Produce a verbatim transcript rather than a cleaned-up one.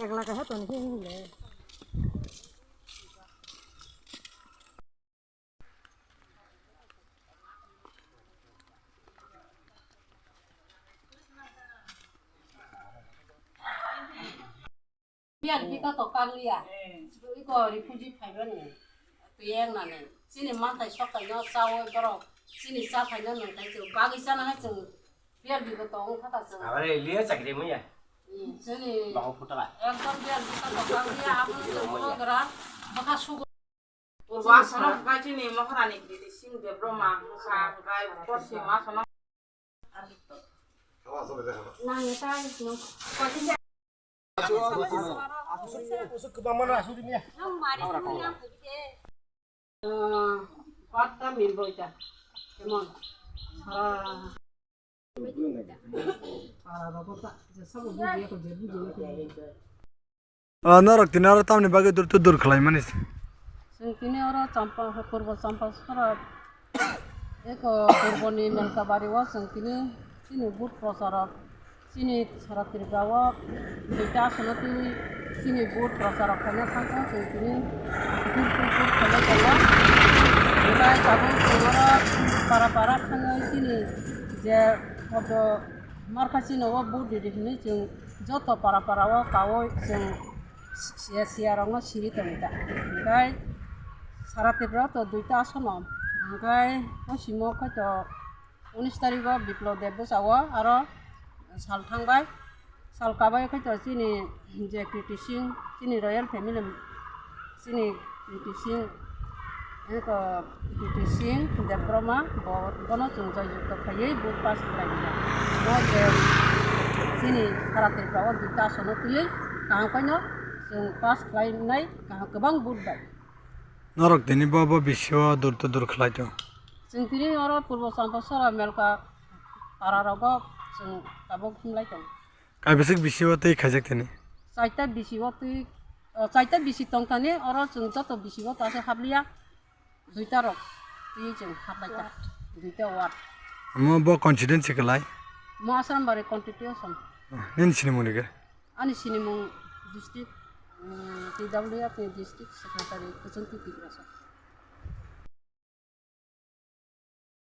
Ekla kaisa toni khe hingle. Biar bika to kang liya. Iko refugee phaiba ni. Tuyang nani. Chini mantai sokai no chawi borok. Chini cha phai no nung thai chwng. Bagwi chana hai chwng. Biar bika to ung khata chwng. Abare liya chakri muya. Hmm, chini. Bang phuta ba. Ekdom biar bika to kang liya. Abo no chwng gra. Baka sugo. Purba sono kachini Maharani Kriti Singh Debbarma, Musa, Gai, Poschim Assam. Ah, norok tini oro tamni bagwi dur tudur khlaimani? Chwng tini oro Champa, Purbo Champasora eko Purboni Melkabari o chwng tini chini vote procharo chini sara Tripura o duita asono twi chini vote procharo khaina thangkha chwng tini dur tudur khlai tongo. Belai tabuk chwng oro para para thangwi chini je hodo markha chini o vote ridi hinwi chwng joto para para o kaui chwng siya siya rokno siri tongwi ta. Hwnkhe sara Tripura o to duita asono. Hwnkhe o simo khaito unis tarikh o Biplab Deb bwsa o aro sal thangbai. Sal kabai khaito chini je Kriti Singh, chini royal family, chini Kriti Singh, eko Kriti Singh Debbarma, bo, bono chwng joyjukto khaiwi vote pass khlai rwkha. Bo je chini sara Tripura o duita asono twiwi kaham khaino chwng pass khlainai kaham kwbang vote bai. Norok tini bo, bo bisio dur tudur khlai tongo. Chwng tini oro Purbo Champasora Melka para rogo chwng tabuk himlai tongo. Kaibisik bisi o twi khaijak tini? Chaita bisi o twi, o, chaita bisi tongthani, oro chwng joto bisi o ta se habliya, duita rok twi chwng hablai ta, duita ward. Omo bo constituency kwlai? Mo Asrambari constituency. Nini sinimung ni khe? Ani sinimung district, um, T W F ni district secretary Kuchung Tigrasa.